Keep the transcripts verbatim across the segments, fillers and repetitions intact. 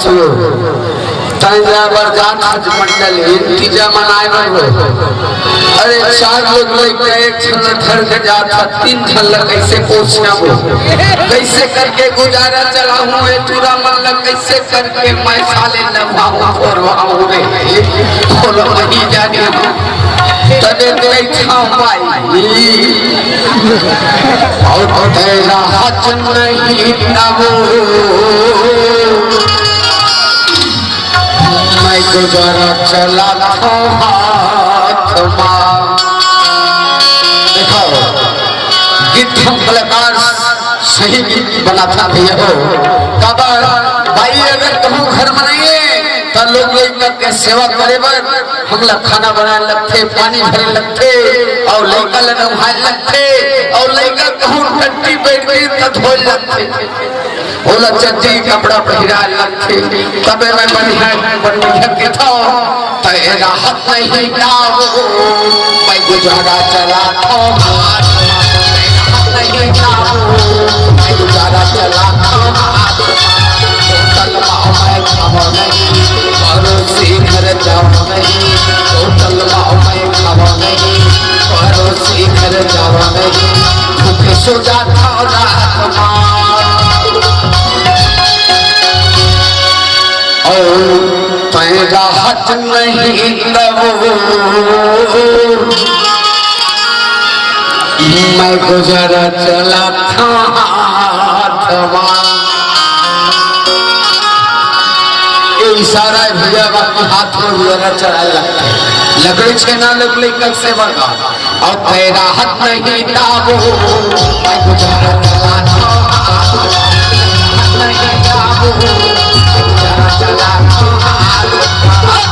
तैं जाए बर जात हस मंडल, तीजा मनाए बर हो। अरे, चार लोग लइका एक झन ल धर के जात हस, तीन झन ल कइसे पोसहूं हो? कइसे करके गुजारा चलाहूं? ए टूरा मन ल कइसे करके मैं साले नभाहूं, पोरवाहूं रे? बोलो, वही जाने हो। तने कइथंव भाई, अउ तेरा हक नहीं तब मैं गुजारा चलाथंव हाथ मा। देखो, गीत हम कलाकार सही गीत बनाथन भैया हो। काबर भाई, अगर कहूं घर म नइ हे, त लोग लइका के सेवा करे बर हमला खाना बनाए लगथे, पानी भरे लगथे, अउ लइका ल नहाए लगथे, अउ लइका कहूं टट्टी बइठ गे त धोए लगथे, ओला चड्डी कपड़ा पहिराए लगथे। तबे मैं बढ़िया, बढ़िया कथंव, तेरा हक नहीं तब मैं गुजारा चलाथंव हाथ मा। नहीं तब मैं गुजारा चलाथंव हाथ मा। होटल मा मैं खावंव नहीं, परोसी घर जावंव नहीं। होटल मा मैं खावंव नहीं, परोसी घर जावंव नहीं। भूखे सो जाथंव रात मा। अउ तेरा हक नहीं तब मैं गुजारा चलाथंव हाथ मा। ये इशारा हे भैया, बाकी हाथ म गुजारा चलाए लगथे। लकड़ी छेना लोग लइका के सेवा का। अउ तेरा हक नहीं तब मैं गुजारा चलाथंव हाथ मा। नहीं तब मैं गुजारा चलाथंव हाथ मा।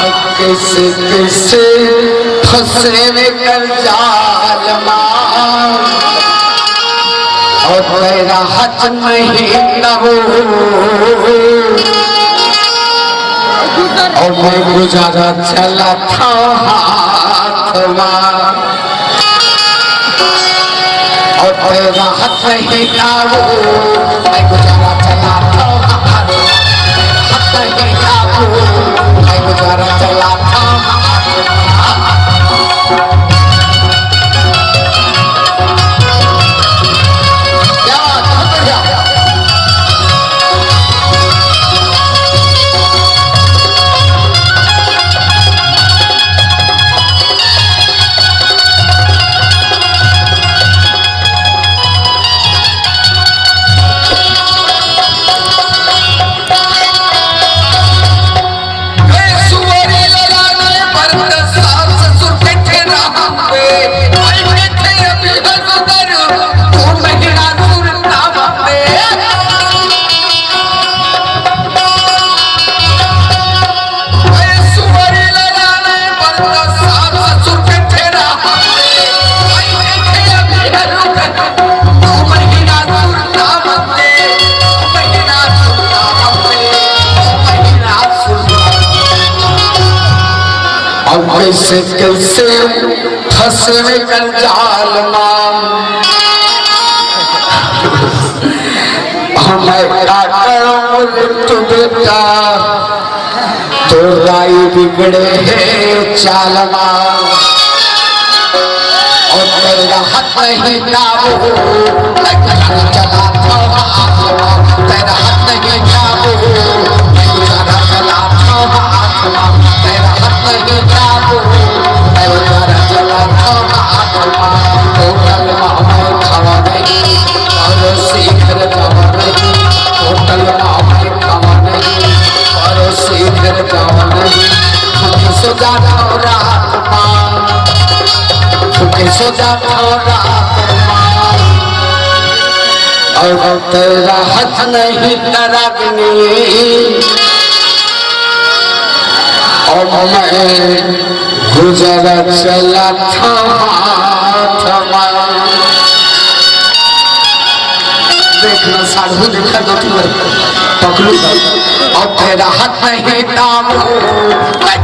अब कइसे कइसे फंसे में कर जाल मा, अउ तेरा हक नहीं तब, अउ मैं गुजारा चलाथंव हाथ मा। अउ तेरा हक नहीं तब, मैं गुजारा चलाथंव हाथ मा। हक नहीं तब, मैं गुजारा चलाथंव हाथ मा। क्या बात, बहुत बढ़िया। अब कइसे कइसे फंसे में कर जाल मा। मैं का करंव रे तू बेटा, तोर दाई बिगड़े हे चाल मा। अउ तेरा हक नहीं तब, मैं गुजारा चलाथंव हाथ मा। तेरा हक नहीं तब, मैं गुजारा चलाथंव हाथ मा। तेरा हक सो जाथंव रात मा, अउ तें रहत नहीं त रागनी, अउ मैं गुजर चलत हाथ मा। देखना साढ़ू देखा दो तीन बार पकड़ू, अउ तें रहत नहीं ताबू, मैं